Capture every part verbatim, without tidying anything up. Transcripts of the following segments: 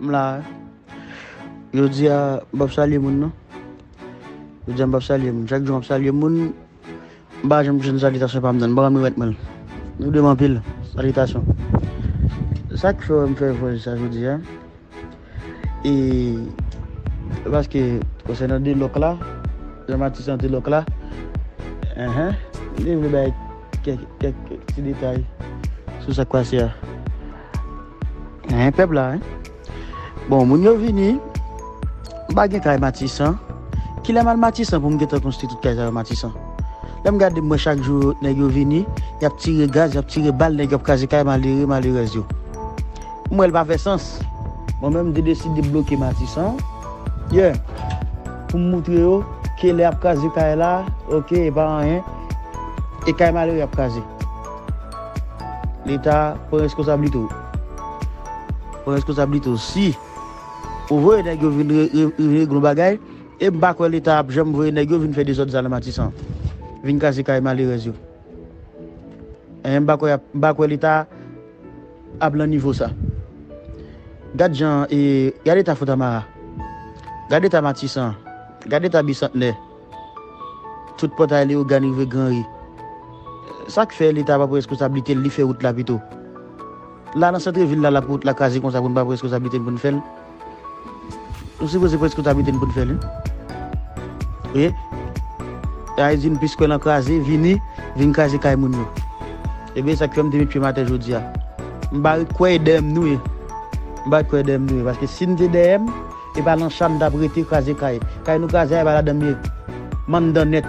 M la, jodi a, m p ap salye moun, non. Jodi a, m p ap salye moun. Chak jou, m ap salye moun. M pa janm jwenn salyitasyon pa m nan. M pa konn remèt mwen l. Nou de m anpil. Salyitasyon. Sa k fè m fè vwèl sa jodi a, e, paske konsènan de lòk la, jan Matisan de lòk la, enhen, m te vle bay kèk, kèk, kèk ti detay sou sa k pase a. Enhen, pèp la, en. Bon, moun yo vini, m pa gen kay Matisan. Kilè m al Matisan pou m gentan konstwi tout kay sa yo Matisan? Lè m gade, m wè chak jou nèg yo vini, y ap tire gaz, y ap tire bal, nèg yo ap kraze kay malere, malerèz yo. M wè l pa fè sans. Mwen menm, m te deside bloke Matisan. Yeah. Pou m moutre yo ke lè y ap kraze kay la, oke, e pa anyen. E kay malere y ap kraze. Leta, pran reskonsablite w. Pran reskonsablite w. Si ou voye nèg yo vin re-, re-, re-, regle yon bagay, e m pa kwè Leta ap janm voye nèg yo vin fè dezòd sa nan Matisan. Vin kraze kay malerèz yo. E m pa kwè, m pa kwè Leta ap lan nivo sa. Gad jan, e, gad eta Fontamara. Gad eta Matisan. Gad eta Bisantnè. Tout pòtay Leyogàn rive Granri. Sa k fè Leta pa pran reskonsablite l, li fè wout la pito? La nan santrevil la, l ap wout la kraze konsa pou n pa pran reskonsablite n pou n fè l? Nou sipoze pran reskonsablite n pou n fè l, wi. Wi. Sa vle di n plis kwè nan kraze, vini, vin kraze kay moun yo. Ebyen, sa k fè m te met pye m atè jodi a. M pa ret kwè e dèyè m nou ye. M pa ret kwè e dèyè m nou ye. Paske si n te dèyè m, e pa nan cha n t ap rete kraze kay. Kay nou kraze a, e pa ladan m ye. M anndan nèt.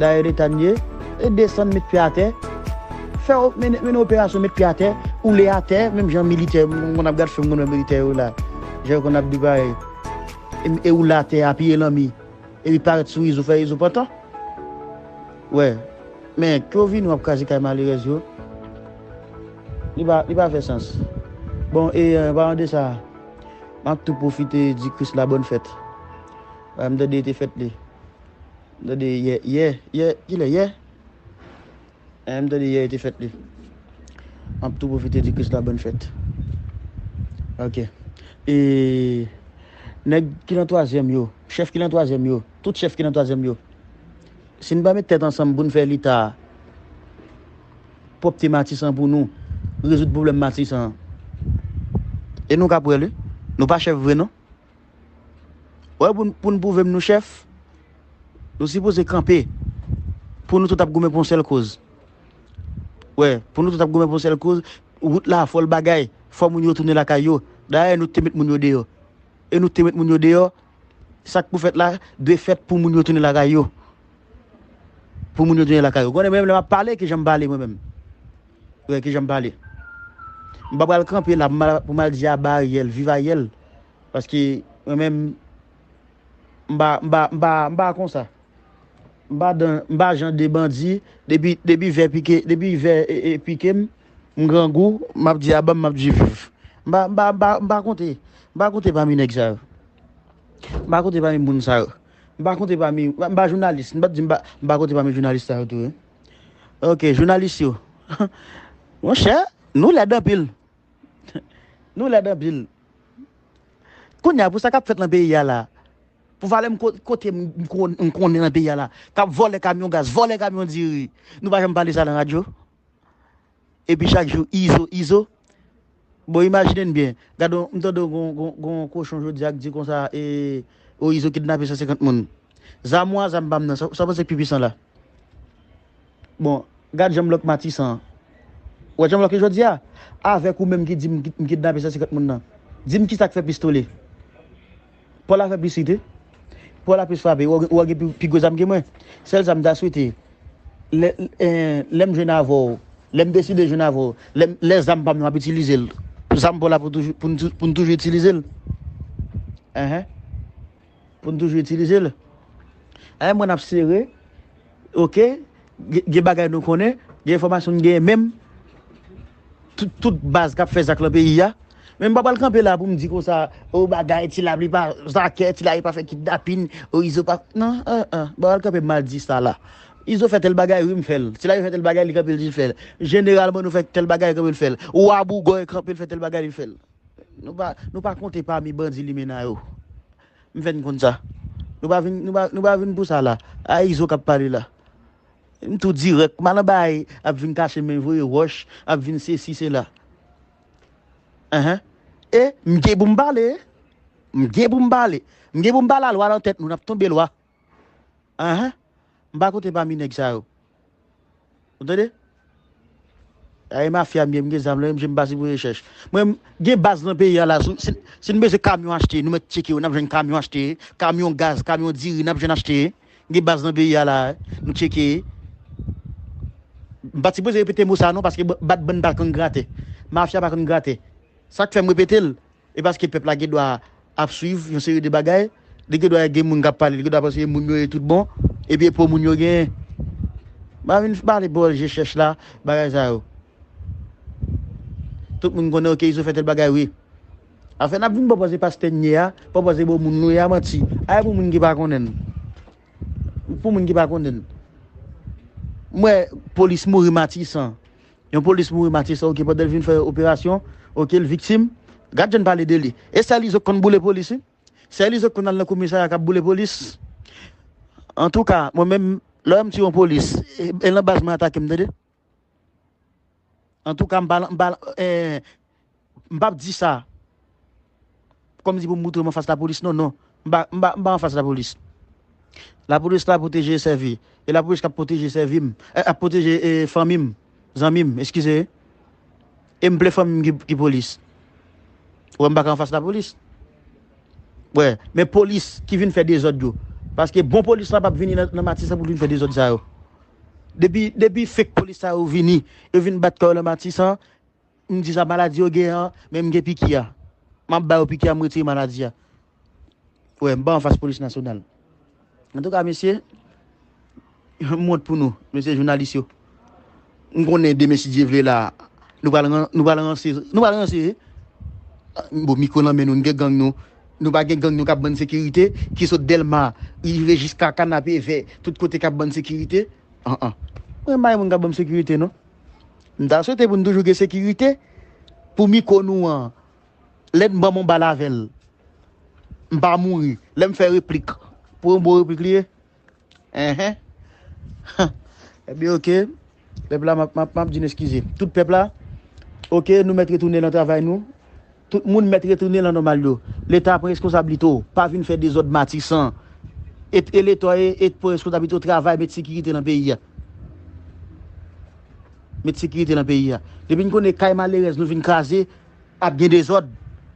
Dayè Leta n ye, e desann, met pye atè. Fè o-, mennen, mennen operasyon, met pye atè, woule atè, menm jan militè, m konn ap gad fim, m konn wè militè yo la. Jan yo konn ap di bagay. E, e woule atè, apiye lanmi. Epi parèt sou Izo, fè Izo pantan. Wè. Men, ke w vini w ap kraze kay malerèz yo. Li pa, li pa fè sans. Bon, e, an palan de sa, m ap tou pwofite di Chris la bòn fèt. Wè, m tande e te fèt li. M tande yè, yè, yè, kilè yè? Eh, m tande yè e te fèt li. M ap tou pwofite di Chris la bòn fèt. Ok. E nèg ki nan twazyèm yo, chèf ki nan twazyèm yo, tout chèf ki nan twazyèm yo, si n pa met tèt ansanm pou n fè Leta pwòpte Matisan pou nou, rezoud pwoblèm Matisan an, e nou ka pwè li. Nou pa chèf vre, non. Wè, pou n, pou n pwouve m nou chèf, nou sipoze kanpe pou nou tout ap goumen pou yon sèl koz. Wè, pou nou tout ap goumen pou yon sèl koz, wout la fò l bagay, fò moun yo tounen lakay yo. Dayè, nou te met moun yo deyò. E nou te met moun yo deyò, sa k pou fèt la, dwe fèt pou moun yo tounen lakay yo. Pou moun yo tounen lakay yo. Konnen mwen menm lè m ap pale, kijan m pale mwen menm. Wè, kijan m pale. M pa pral kanpe la pou m al, pou m al di Aba Ariel, viv Ariel. Paske mwen menm, m pa, m pa, m pa, m pa konsa. M pa dan, m pa jan de bandi, depi, depi vè pike, depi vè, e, e, pike m, m grangou, m ap di aba, m ap di viv. M pa, m pa, m pa, m pa konte, m pa konte pami nèg sa yo. M pa konte pami moun sa yo. M pa konte pami, m pa, m pa jounalis, m pa di m pa, m pa konte pami jounalis sa yo tou, wi. Ok, jounalis yo. Monchè, nou lèd anpil. Nou lèd anpil. Kounye a, pou sa k ap fèt nan peyi a la, pou valè m ko-, kote m, m kon-, m konnen nan peyi a la, k ap vòlè kamyon gaz, vòlè kamyon diri, nou pa janm pale sa nan radyo. Epi chak jou, Izo, Izo. Bon, imajine n byen. Gade, m tande gon, gon, gon kochon jodi a k di konsa, e, o, Izo kidnape san senkant moun. Zam ou a, zam pa m nan. Sa, sa w panse k pi pwisan la? Bon, gad jan m lòk Matisan an. Ou wè jan m lòk li jodi a? Avèk ou menm ki di m ki, m kidnape san senkant moun nan. Di m kisa k fè plis tole? Pòl la fè plis rite. Pòl la plis frape. Ou wè, ou wè gen pi, pi gwo zam ke mwen. Sèl sa m ta swete, lè, eh, lè m jwenn avè w, lè m deside jwenn avè w, lè m, lè zam pa m nan, m ap itilize l. Zam Pòl la pou toujou, pou n tou-, pou n toujou itilize l. Enhen. Pou n toujou itilize l. Enhen, mwen ap sere. Ok. Gen, gen bagay nou konnen, gen enfòmasyon n genyen menm. Tout, tout baz k ap fè zak lan peyi a. Men m pa pral kanpe la pou m di konsa, o bagay, Ti Lapli pa zakè, Ti Lapli pa fè kidnapin, o Izo pa, non, an, an, m pa pral kanpe m al di sa la. Izo fè tèl bagay, wi, m fè l. Ti Lapli fè tèl bagay, li kanpe, li di l fè l. Jeneralman, nou fè tèl bagay, kanpe, l fè l. Wa Bougòy kanpe, l fè tèl bagay, li fè l. Nou pa, nou pa konte pami bandi limena yo. M fè n konn sa. Nou pa vin, nou pa, nou pa vin pou sa la. A Izo k ap pale la. M tou dirèk. M al anba ap vin kache men voye wòch, ap vin sesi, sela. Enhen. E m gen pou m pale. M gen pou m pale. M gen pou m pale a lwa nan tèt nou, n ap tonbe lwa. Enhen. M pa konte pami nèg sa yo. Ou tande? Ay mafya m ye, m gen zam, lè m je m pa sipoze chèch. Mwen, m gen baz nan peyi a la, si, si, si n bezwen kamyon achte, nou mèt tcheke yo, n ap jwenn kamyon achte, kamyon gaz, kamyon diri, n ap jwenn achte. M gen baz nan peyi a la, nou tcheke. M pa t sipoze repete mo sa non, paske b-, bat bann pa konn grate. Mafya pa konn grate. Sa k fè m repete l, e paske pèp la gen dwa ap swiv yon seri de bagay, li gen dwa gen moun k ap pale, li gen dwa panse se moun yo ye tout bon, epi e po moun yo genyen. M pa vin pale bòl je chèch la, bagay sa yo. Tout moun konnen, oke, Izo fè tèl bagay, wi. Afè n ap vin pwopoze pastè n ye a, pwopoze bon moun nou ye a, manti. Ay pou moun ki pa konnen n. Pou moun ki pa konnen n. M wè polis mouri Matisan. Yon polis mouri Matisan, oke, pandan l vin fè operasyon, oke, l viktim. Gad jan n pale de li. E sèl Izo k konn boule polis, wi. Sèl Izo k konn al nan komisarya k ap boule polis. Antouka, mwen menm, lè w wè m tiye yon polis, e, e nan baz mwen atake m, tande. Antouka, m pa, m pa, eh, m p ap di sa kòmsi pou m moutre m anfas lapolis, non, non. M pa, m pa, m pa anfas lapolis. Lapolis la pwoteje e sèvi. E lapolis k ap pwoteje e sèvi m. Eh, ap pwoteje, eh, fanmi m, zanmi m, eskize. E m ple fanmi m ki, ki polis. Ou wè m pa ka anfas lapolis. Wè, men polis ki vin fè dezòd yo. Paske bon polis la p ap vini nan, nan Matisan pou l vin fè dezòd sa yo. Depi, depi fake polis sa yo vini, yo vin bat kò yo nan Matisan, m di sa maladi yo gen an, men m gen piki a. M ap ba yo piki a, m retire maladi a. Wè, m pa anfas polis nasyonal. Antouka, mesye, m wont pou nou, mesye jounalis yo. M konnen demen, si Dye vle la, nou pral ran-, nou pral ranse, nou pral ranse. Bon, mikwo nan men nou, n gen gang nou. Nou pa gen gang nou k ap ban n sekirite, ki sot Dèlma, rive jiska Kanapevè, tout kote k ap ban n sekirite. An, an. Mwen, m pa gen moun k ap ban m sekirite, non. M ta swete pou n toujou gen sekirite, pou mikwo nou an. Lè n ban m yon bal avè l, m pa mouri. Lè m fè replik, pou yon bon replik li ye. Enhen. Ebyen, oke. Pèp la, m ap, m ap, m ap di n eskize. Tout pèp la, oke, nou mèt retounen nan travay nou. Tout moun mèt retounen nan nòmal yo. Leta pran reskonsablite w. Pa vin fè dezòd Matisan. E, e Leta e, e pran reskonsablite w, travay, met sekirite nan peyi a. Met sekirite nan peyi a. Depi n konnen kay malerèz nou vin kraze, ap gen dezòd.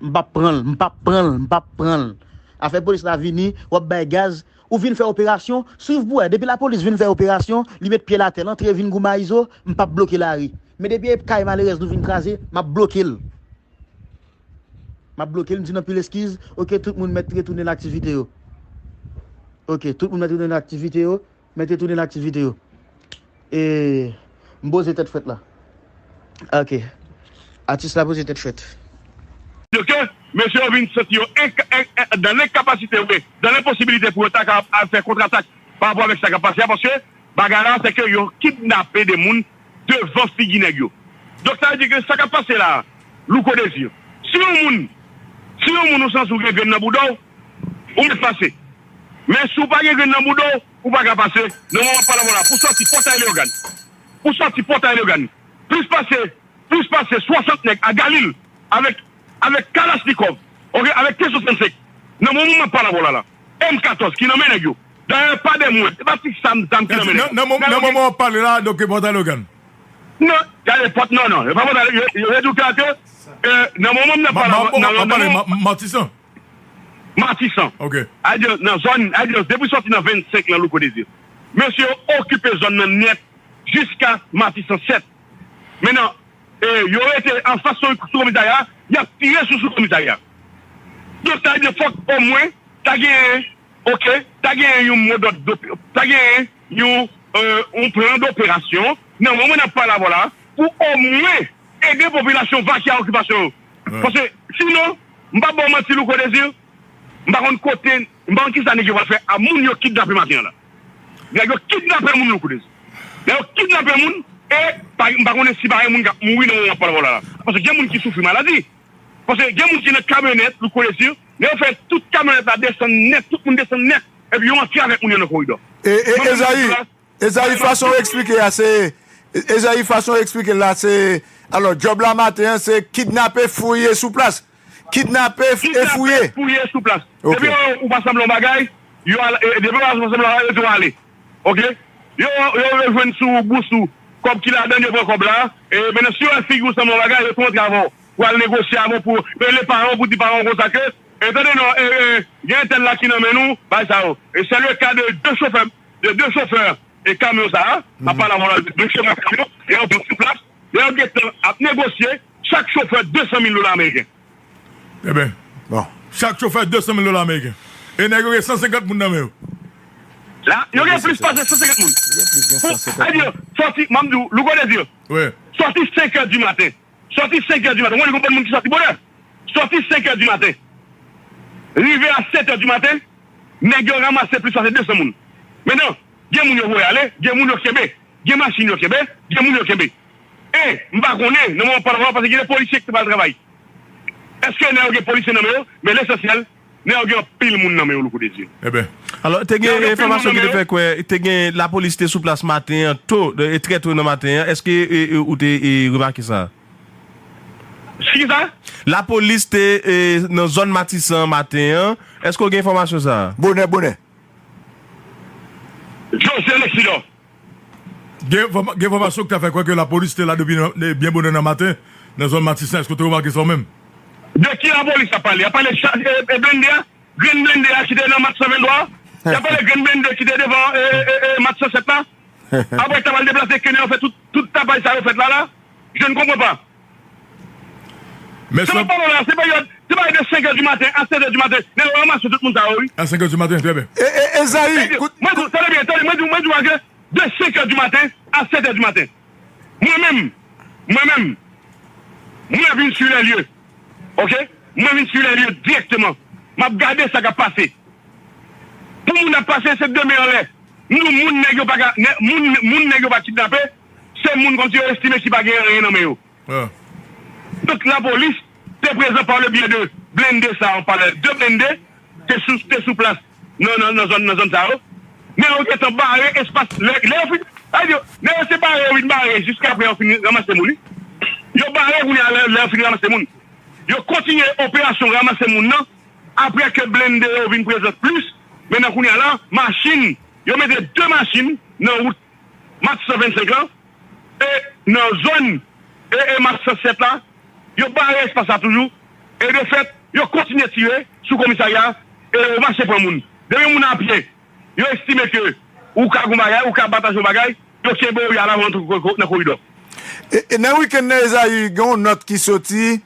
M p ap pran l, m p ap pran l, m p ap pran l. Afè polis la vini, w ap bay gaz, ou vin fè operasyon, swiv pou wè. Depi lapolis vin fè operasyon, li met pye l atè, l antre vin goumen a Izo, m p ap bloke lari. Men depi e kay malerèz nou vin kraze, m ap bloke l. M ap bloke l, m di n anpil eskiz. Oke, tout moun mèt retounen nan aktivite yo. Oke, tout moun mèt retounen nan aktivite yo. Mèt retounen nan aktivite yo. E, m poze tèt frèt la. Oke. Atis la poze tèt frèt. Ke mesye yo vin santi yo enk-, en-, en-, dan lenkapasite, wi, dan lenposibilite pou yo ta kapab al fè kontratak pa rapò avèk sa k ap pase a, paske bagay la, se ke yo kidnape de moun devan figi nèg yo. Donk, sa vle di ke sa k ap pase la, Louko Dezi, si yon moun, si yon moun ou santi w gen grenn nan bouda w, ou mèt pase. Men si w pa gen grenn nan bouda w, ou pa ka pase. Nan moman m ap pale avè w la, pou sòti Pòtay Leyogàn, pou sòti Pòtay Leyogàn, plis pase, plis pase swasant nèg a Galil avèk, avèk kalachnikòv, oke, avèk T swasannsenk. Nan moman m ap pale avè w la, la, M katòz ki nan men nèg yo. Dayè, pa de mwen, se pa ti zam, zam ki nan men nèg yo. Nan, nan mo-, nan moman w ap pale la, donk, Pòtay Leyogàn. Non, gade pòt, non, non, yo pa Pòtay, yo, yo, yo di w klè ke, eh, nan moman m ap pale, nan, nan, nan, Matisan. Matisan. Ok. Adye, nan zòn, adye, depi sòti nan vennsenk nan Louko Dezi. Mesye yo okipe zòn nan nèt jiska Matisan sèt. Mentnan, e, yo rete anfas sou, sou komisarya, y ap tire sou, sou komisarya. Donk, sa vle di fòk omwen ta genyen, ok, ta genyen yon modòd, ta genyen yon, e, yon plan doperasyon nan moman n ap pale avè w la, pou omwen ede popilasyon vakye a okipasyon yo. Paske, sinon, m p ap ba w manti, Louko Dezi, m pa konn kote, m pa konn kisa nèg yo pral fè a moun yo kidnape maten an la. Nèg yo kidnape moun, Louko Dezi. Nèg yo kidnape moun, e pa, m pa konnen si pa gen moun k ap mouri nan moman m ap pale avè w la, la. Paske gen moun ki soufri maladi. Paske gen moun ki nan kamyonèt, Louko Dezi, lè yo fè tout kamyonèt la desann nèt, tout moun desann nèt, epi yo antre avèk moun yo nan koridò. E, e, Ezayi, Ezayi, fason w eksplike a, se, Ezayi, fason w eksplike l la, se, alò, djòb la maten an, se kidnape, fouye sou plas. Kidnape e fouye. Fouye sou plas. Depi ou pa sanble yon bagay, yo al, e, depi ou pa sanble yon bagay, yo tou ale. Oke? Yo, yo, yo jwenn sou bous ou kòb ki ladan, yo pran kòb la. E, mentnan, si yo wè figi ou sanble yon bagay, yo tou antre avè w pou al negosye avè w, pou rele paran w, pou di paran w konsa ke, e, tande non, e, e, gen entèl la ki nan men nou, bay sa yo. E, c'est le cas de deux chauffeurs, de deux chauffeurs, e, kamyon sa a, m ap pale avè w la, de chofè kamyon, e yo pran sou plas, e yo gentan ap negosye, chak chofè de san mil dola ameriken. Ebyen, bon. Chak chofè de san mil dola ameriken. E nèg yo gen san senkant moun nan men yo. La, yo gen plis pase san senkant moun. Yo gen plis gen san senkant moun. Sòti, m ap di w, Louko Dezi. Wi. Sòti senk è di maten. Sòti senk è di maten. Ou konn gen moun ki sòti bonè. Sòti senk è di maten. Rive a sèt è di maten, nèg yo ranmase plis pase de san moun. Mentnan, gen moun yo voye ale, gen moun yo kenbe. Gen machin yo kenbe, gen moun yo kenbe. E, m pa konnen, nan moman pa la, paske gen de polisye ki te pral travay. Èske nèg yo gen polisye nan men yo? Men lesansyèl, nèg yo gen anpil moun nan men yo, Louko Dezi. Ebyen. Alò, te gen enfòmasyon ki te fè kwè, te gen lapolis te sou plas maten an, to, e, trè to nan maten an. Èske e, e, ou te e, remake sa? Si ki sa? Lapolis te e, nan zòn Matisan maten an. Èske w gen enfòmasyon sa? Bonè, bonè. José Lexidor. Gen enfòm- gen enfòmasyon ki ta fè kwè ke lapolis te la depi nan- de- byen bonè nan maten nan zòn Matisan. Èske w te remake sa ou menm? De ki lapolis ap pale? Ap pale cha- e, e blende a? Grenn blende a ki te nan Mat san venntwa? Y ap pale grenn blende ki te devan e, e, e, Mat san sèt la? Apre ta pral deplase ke nèg yo fè tout, tout tapaj sa yo fèt la la? Je ne comprends pas. Men Se pa pale la, se peryòd, se pa de senk è di maten a sèt è di maten, nèg yo ranmase tout moun sa yo, wi. A senk è di maten, trè byen. E, e, Ezayi, Mwen di w, tande byen, tande, mwen di w, mwen di w, de senk è di maten a sèt è di maten. Mwen menm, mwen menm, mwen vin sur les lieux. Oke? Mwen vin sur les lieux dirèkteman. M ap gade sa k ap pase. Pou moun ap pase, se de men anlè. M di w, moun nèg yo pa ka, nè- moun, moun nèg yo pa kidnape, se moun kòmsi yo estime ki pa gen anyen nan men yo. Tout lapolis te prezan pa le byen de blende sa, on pale de blende, te sou, te sou plas nan, nan, nan zòn, nan zòn sa yo. Nèg yo gentan bare espas, lè, lè yo fin, sa vle di, nèg yo se bare yo vin bare jiska apre yo fin ranmase moun, wi. Yo bare kounye a lè, lè yo fin ranmase moun. Yo kontinye operasyon ranmase moun nan, apre ke blende yo vin prezan plis, men nan kounye a la, machin, yo mete de machin nan wout Mat san vennsenk lan, e nan zòn e, e Mat san sèt la, yo bare espas la toujou, e de fèt, yo kontinye tire sou komisarya, e yo mache pran moun. Depi moun a pye, yo estime ke ou ka gon bagay, ou ka bataje yon bagay, yo kenbe w, y al avè w nan ko- ko- nan koridò. E, e nan wikenn nan, Ezayi, gen yon nòt ki soti,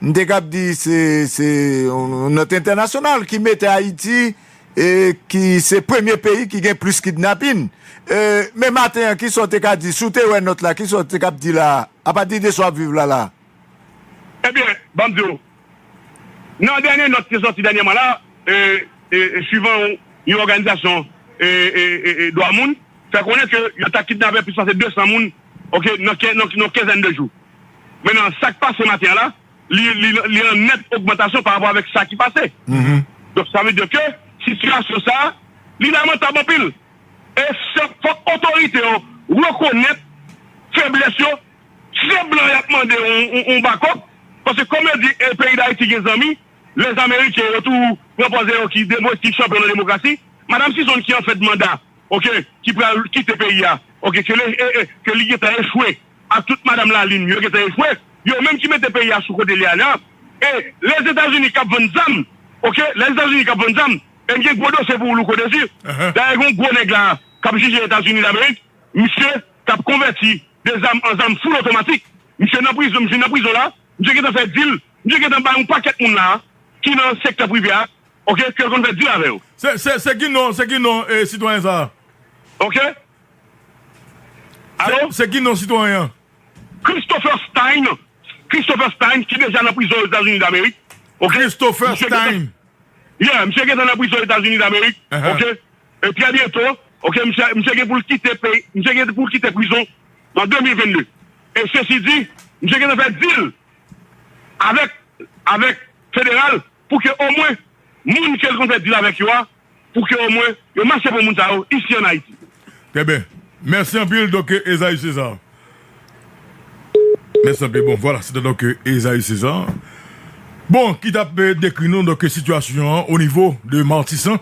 m te kab di se, se yon nòt entènasyonal ki mete Ayiti, e ki se premye peyi ki gen plis kidnapin. E, men maten an, kisa w te ka di? Si w te wè nòt la, kisa w te kab di la? Apati de sa w ap viv la la. Ebyen, ban m di w, nan dènye nòt ki sòti dènyèman la, e, e, e, swivan yon, yon òganizasyon e, e, e, e, dwa moun, fè konnen ke yo ta kidnape plis pase de san moun, oke, nan, ke- nan, nan kenzèn de jou. Men nan sa k pase maten an la, li, li, li an nèt ogmantasyon pa rapò avèk sa ki pase. Donk, sa vle di ke sitiyasyon sa a, li lamantab anpil. E se fòk otorite yo rekonèt feblès yo, se blan y ap mande yon, yon, yon bakòp, paske kòm yo di, e, peyi Dayiti gen zanmi, lèzameriken yo tou pran pòz yo ki demo- ki chanpyon nan demokrasi, Madanm Sison ki an fen de manda, oke, ki pral kite peyi a, oke, ke li, e, e, ke li gentan echwe, ak tout Madanm Lalin, yo gentan echwe, yo menm ki mete peyi a sou kote li a la, e Lèzetazini k ap vann zam, oke, Lèzetazini k ap vann zam, e m gen gwo dosye pou ou, Louko Dezi. Dayè, gen yon gwo nèg la k ap jije Etazini Damerik, misye k ap konvèti de zam an zam full otomatik. Misye nan prizon, misye nan prizon la, misye gentan fè dil, misye gentan bay yon pakèt moun la, ki nan sektè prive a, oke, ke l konn fè dil avè yo. Se, se, se ki non, se ki non e, sitwayen sa a? Oke? Alo? Se, se ki non sitwayen an? Christopher Stein. Christopher Stein, ki deja nan prizon Ozetazini Damerik. Oke? Christopher Stein. Yeah, misye gentan nan prizon Etazini Damerik. Oke? E trè byento, oke, misye, misye gen pou l kite peyi, misye gen pou l kite prizon an de mil vennde. E sesi di, misye gentan fè dil avèk avèk federal pou ke omwen moun ke l konn fè dil avèk yo a, pou ke omwen yo mache pou moun sa yo isi an Ayiti. Trè byen. Mèsi anpil, Doktè Esaü César. Mèsi anpil. Bon, vwala, se te donk Esaü César. Bon, ki t ap dekri nou donk sitiyasyon an o nivo de Matisan.